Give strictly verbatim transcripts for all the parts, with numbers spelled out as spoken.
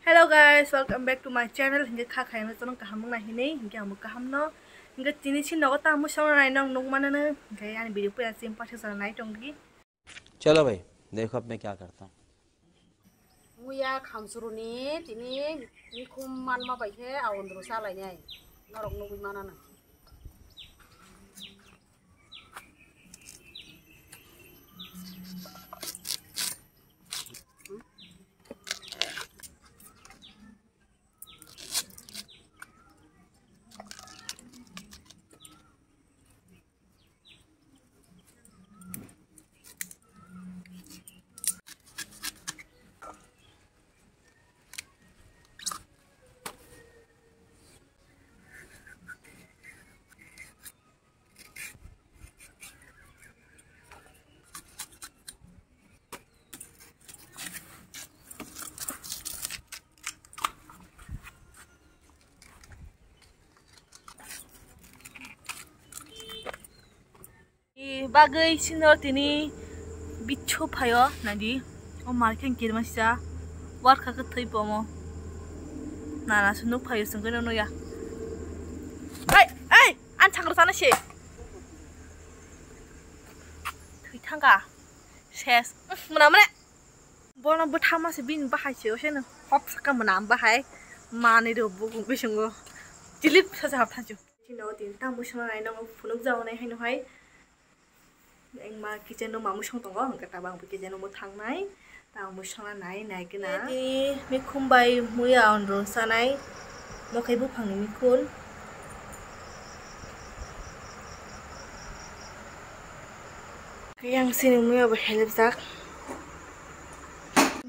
Hello guys, welcome back to my channel. Hinkhe kha khaina chwng kaham wngna hinwi, hinkhe amo kaham no. Hinkhe tini si nogo ta musa nai nong nuk mana no. Hinkhe ani video puya sim pa sa nai tong di. Chalo bhai, dekho ab main kya karta hu. Muya khamsuru ni tini mikhum manma bai khe awondru salai nai. Norok nugwi mana no. Bagwi sino tini bichu phaio nadi o marken kirmasa warkha kwthwi pomo nana se nuk phaio sengkhe no ya. Ai ai an chakra sana se thwi thangka ses muna mune. Bono bwtha ma se bini bahai se, o se no hop saka mwnam bahai manwi rw bukung bisingo chilip sa sa hap thansu. Chini o tin ta muisung nai nang phunuk jago nai haino hai. Engma kitchen room ma muisung tongo, hwnkhe tabang bo kitchen room o thangnai. Ta muisung nai nai kena. Tini mikhum bai muya onro sanai. Mokhai buphangni mikhun. Yang sini muya bo helpjak.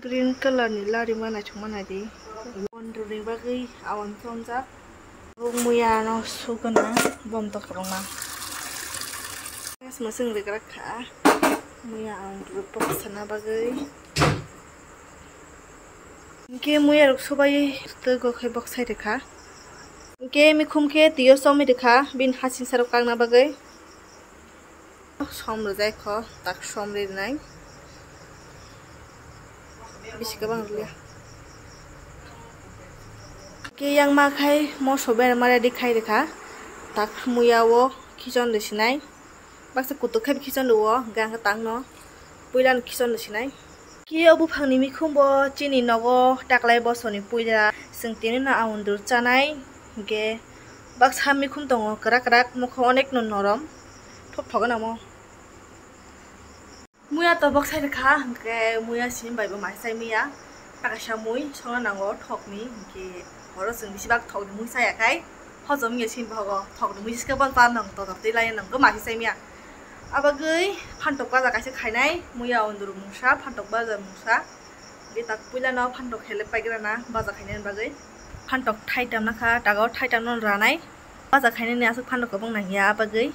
Green color ni lari ma naithok ma naidi. Onroni bagwi awan chongjak. Bo muya no suguna bom tok rwma. Gas masing rigra kha. Muya ang rupok sana bagwi. Hingke muya rok subai twi gokhai boksai rikha. Hingke mikhum khe twiyo chomwi rikha bini hasing sarok kakna bagwi. Som rwjai kho, tak som rinai. Bisi kwbang rwya. Hingke yang ma khai moso berma ready khai rikha. Tak muya o khichon rwsinai. Baksa kutuk khe khichon rwo, hingke ang khe tangno puilano khichon rwsinai. Khe o buphangni mikhumbo chini nogo taklai bosoni puila chwng tini no aundur chanai, hingke baksa mikhum tongo kwrak kwrak, mokho onek no norom, thok thok gwnamo. Muya to boksai rwkha, hingke muya simi bai bo mai chai muya. Kaisa mui songna nango thokni, hinkhe horo chwng bisi bak thokni mui chaya khai, hojom wngya chini bohogo thokni mui siska bal pan nang totok twi lai nang go masi chai miya. Abagwi phantok baja kaisa khainai, muya ondur mungsa, phantok baja mungsa, hingke tak puila no phantok helep paigra na baja khainani bagwi. Phantok thaitam nakha, tago thaitam no ranai, baja khainani aswk phantok kwbang nangya abagwi.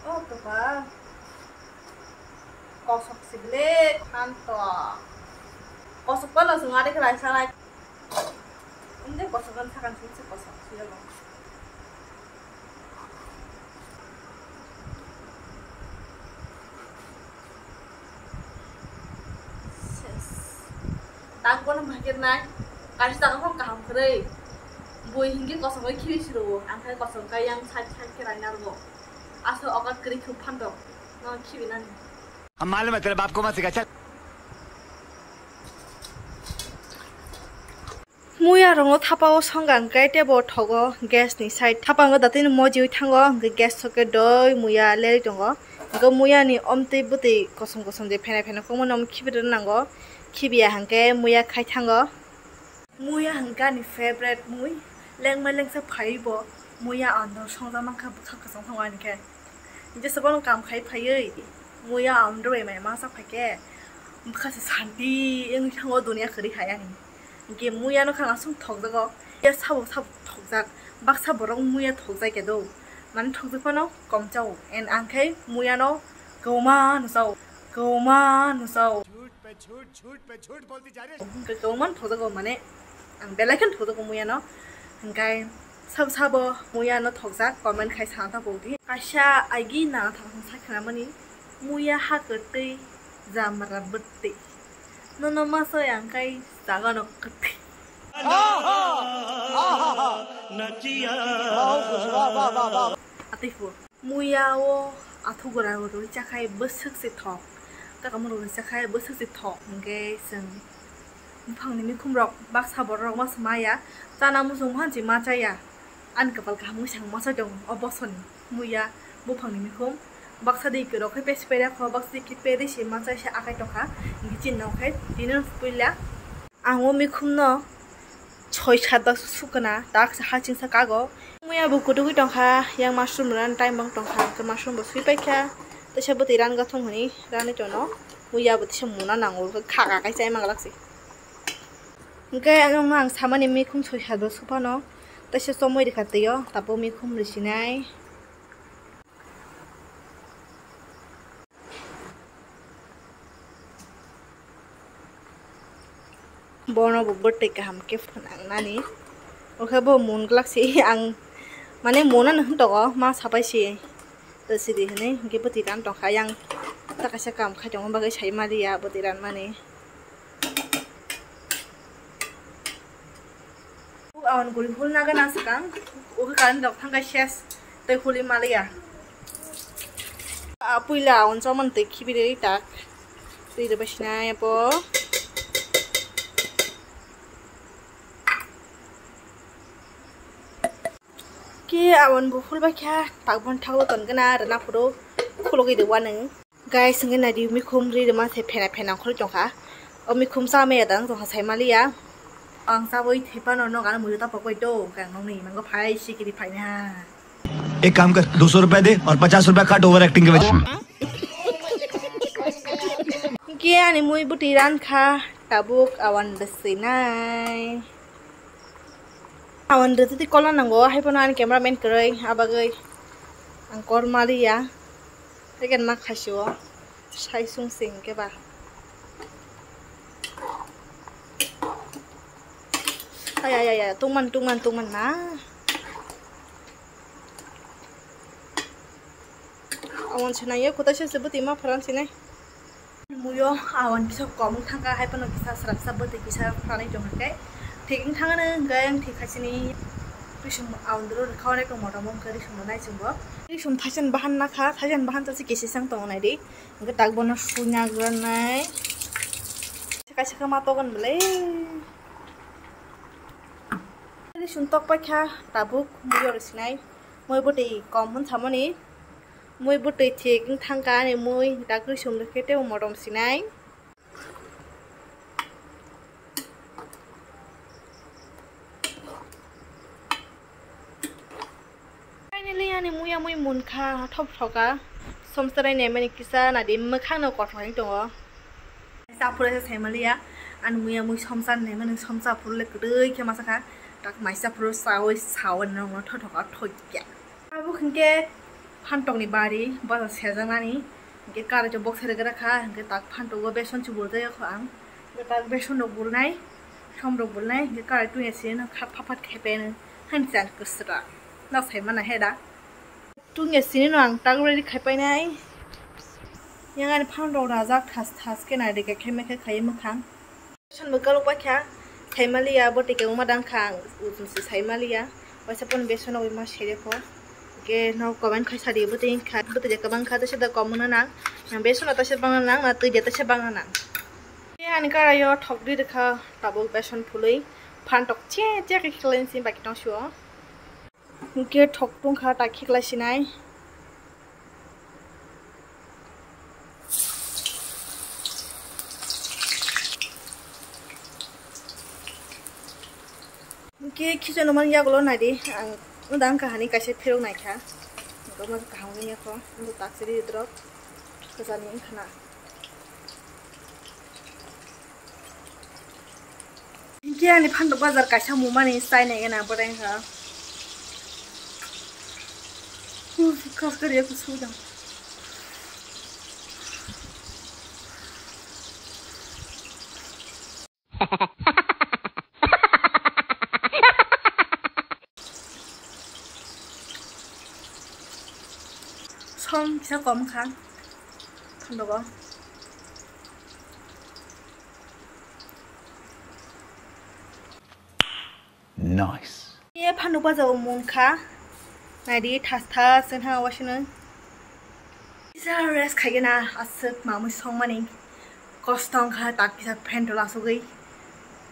O kwbang. Kosok si ble khanto. Kosok pano chwng ari khe raisa lai. Umde kosok kan sakan sini se kosok si alo. Ses. Tang kono bhagir nai. Kaisa tang phang kaham kwrwi. Bui hingke kosok bai khiri siro. Ang khai kosok kai yang side side khe raina rwo. Asa okat kwrwi khuk phanto. No khibi nani. हम मालूम है तेरे बाप को मत सिखा, चल। Muya rokno thapa o songkha hwnkhe teibo thogo gas ni side. Thapa hwnkhe datino mojiwi thango, hwnkhe gas socket doi muya lerwi tongo. Hwnkhe muya ni omtwi bwtwi kosom kosom je phena phena kokmano omo khibi rwna nango. Khibiya hwnkhe muya khai thango. Muya hwnkhe ani favorite mui, lengma lengsa phaiwi bo muya andro songjak mankha bwkha kwchwng thango ani khe. Jesa bono kam khai phaiwi muya andro bai mai masa phaikhe bwkha se santi wngwi thango duniya kwrwi hai ani. Hinkhe muya no khana aswk thokjago, ya sabo sabo thokjak, baksa borok muya thokjak ya do, mane thokjak phano kom chao, and ang khe muya no kwma no chao, kwma no chao. झूठ पे झूठ, झूठ पे झूठ बोलती जा रही है। Hwnkhe kwbangma thokjago, mane ang belai kheno thokjago muya no. Hwnkhe sabo sabo muya no thokjak comment khai sana ta bodi. Kaisa agi nana thang thang sakhe namani muya ha kwtwi jamra bwtwi. Nono ma soi ang kai Tagano kwthwi. Atwi phu. Muya o athugra rwi chakhai bwswk se thok. Kaka murok rwi chakhai bwswk se thok. Hwnkhe chwng buphangni mikhum rok baksa borok rok ma swmaya. Chana muchung buhan se ma chaya. Ani kwpal kaham wngwi sang masa tongo o bosoni muya buphangni mikhum. Baksa di kwrwk khe pesi pera kho, baksa di khe peri se masa se akai tongkha. Hwnkhe chini nok khe tini puila. Ang o mikhumno soi sat baksa sukana, tak se hachingsa kago. Muya bo kutugwi tongkha, yang mushroom rani time bang tongkha, hwnkhe mushroom bo sui paikha. Teisa bwtwi ran gathung hwnwi rani tono. Muya bo teisa muna nango, kha kha kai chai manglak se. Hwnkhe ang, ang samani mikhum soi sat bo suphano. Teisa chomwi rikha twiyo, tabuk mikhum risinai. Bono bo bwtwi kaham khe phwnang nani. Okhe bo mun glak si ang mane mona no hwn tongo ma sapai si. To sidi hwnwi hwnkhe bwtwi ran tongkha yang ta kaisa kam khai tongo bagwi sai maliya bwtwi ran mani. Awan guri hul naga na swkang, ugi current rok thangkai ses, tei huli maliya. A puila awan choman tei khibi rwi tak, tei rwbai sinai abo. Ki awan bo hul bai kha, tak bon thak bo ton gana rwna phuru khulugwi rwwa nung. Guys, hwnkhe naidi mikhum ri rwma se phena phena ongkhorwi tongkha. O mikhum cha maya da wng tongkha sai maliya. Ang chabwi thepano nok ano muiyo ta pokoi do, hwnkhe ang nokni mango phai sikiri phaina. एक काम कर, दो सौ रुपए दे और पचास रुपए काट ओवर एक्टिंग के वजह से। Hwnkhe ani mui bwtwi ran kha, tabuk awan bwswi nai. Awan rwtwi kola nango, hai phano ani cameraman kwrwi, abagwi ang kor maliya. Second ma khasio, sai sung sing khe ba. Ay, ay, ay, ay, tungman, tungman, tungman na. Awan se nang yo, kutai se se bwtwi ma pharan sinai. Muyo awan kisa kom wng thangkha, hai phano kisa srapsa bwtwi kisa phanai tongkha khe. Thik wng thangano hwnkhe ang thik khaisini risum awan doro rwkha, onek motom wngkha risum bo nai chwng bo. Risum thaisen bahan nakha, thaisen bahan tase kisi sang tongo nai di. Hwnkhe tak bono sui nagranai. Kaisa khe ma togon bwlai. Risum tok paikha tabuk muyo rw sinai. Mui bwtwi kom hwn samani. Mui bwtwi thik wng thangkha ani mui, dak risum rwkhe tei motom sinai. Finally ani muya mui munkha, thop thoka. Somsarai naimani kisa nadi mwkhangno kothok wng tongo. Chaphuru se saimaliya, ani muya mui somsa naimani somsa phuru le kwtwi khe masa kha. Tak mai chaphuru sawi sawi nokno thothoka thokya. Abo hwnkhe phantok ni bari, bazar sejaknani, hwnkhe karai to box rwgwra kha, hwnkhe tak phantok o beson chubul jaya kho ang, hwnkhe tak beson rok bulnai, som rok bulnai, hwnkhe karai tungya sini no kha phat phat khepe no, hani chan kwsra, no sai mana he da. Tungya sini no ang tak ready khai painai, yang ani phantok rajak thas thas khe nai rikha khe mekhe khai mwkhang. Beson bo kalok bai kha, saimaliya, bo twi kwbangma dang kha, ang ujung se saimaliya, waisa phano beson rogwi ma sere kho, hwnkhe no comment khai sadi, bo twi kha, bo twi kwbang kha, tei se da kom wngna nang, nang beson no tei se bangna nang, na twi de tei se bangna nang. Ani karai o thok di rwkha, tabuk beson phulwi, phan tok che che khe khlai si baki tong sio. Hwnkhe thok tungkha ta khiklai sinai. Hwnkhe khichano man yagulo naidi, ang wngkha hani kaisa phirok naikha. Hwnkhe omo kaham wngya kho, wngkha taksiri drop kwchani wngkhana. Hwnkhe ani phantok bazar kaisa mumani chai nai gana bwreng ha. Uf, khas kariya kusu dang. Som kisa kom kha phantogo. Nice. Ye phano baja o mungkha. Naidi thas thas wngkha wasino. Kisa rest khaigena aswk mamui songmani. Kosto wngkha tak kisa fan tola sogwi.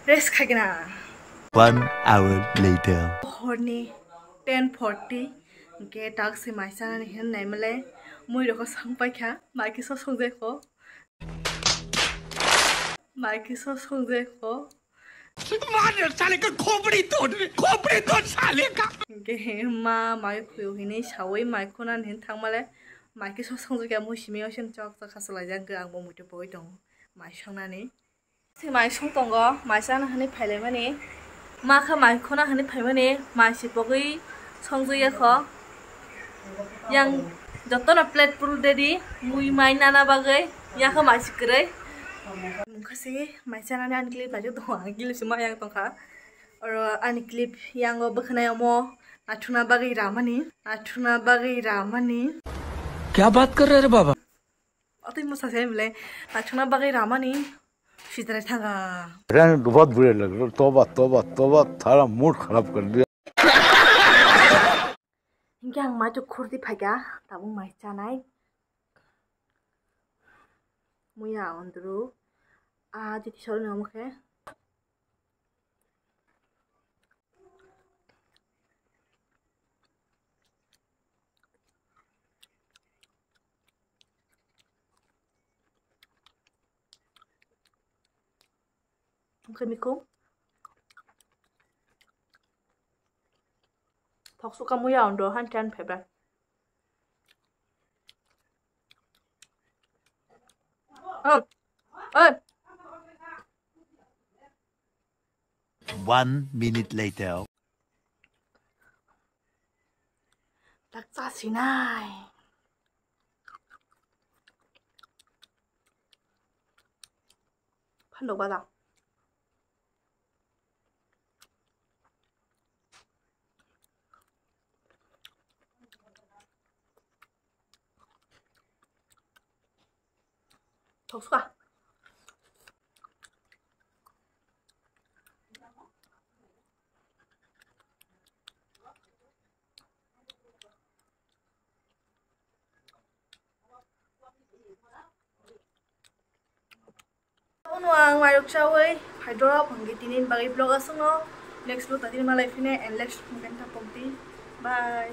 Rest khaigena. One hour later. Horni ten forty. Hwnkhe tak se mai chanani hinwi naimale. Mui rokho song paikha. Mai kisa songjai kho. Mai kisa songjai kho. मार साले का खोपड़ी तोड़, खोपड़ी तोड़ साले का। Hwnkhe ma mai khuyo hinwi sawi mai khunani hin thangmale mai khe sok songjakya mui simi osen chok chok kha swlaijak ang bo muitu pogwi tongo mai songnani. Se mai song tongo mai chana hinwi phailaimani ma khe mai khuna hinwi phaimani mai se pogwi songjak ya kho. Yang jotono plate pul dedi mui mai nana bagwi yakha mai se kwrwi. Mungkha se mai chanani ani clip naijak tongo ang clip se ma yang tongkha. Oro ani clip yango bwkhwnai omo naithokna bagwi ramani naithokna bagwi ramani. क्या बात कर रहे रे बाबा? Atwi mwsa se belai naithokna bagwi ramani sitrai thanga. रहने दो, बहुत बुरे लग रहे। तौबा, तौबा, तौबा, सारा मूड खराब कर दिया। Hingke ang maitu khurti phaikha, tabuk mai chanai. Muya ondru. A jiti soroni omo khe. Hingke mikum. Thok suka muya ondo han chan phaibai. Oh. Oh. One minute later. Tak chasinai. Phandok bala. Thok suka. Uno ang mairok chawi phaidrop hwnkhe tini bagwi vlog aswkno next vlog tatini malai phine and next mungkha tapokdi. Bye.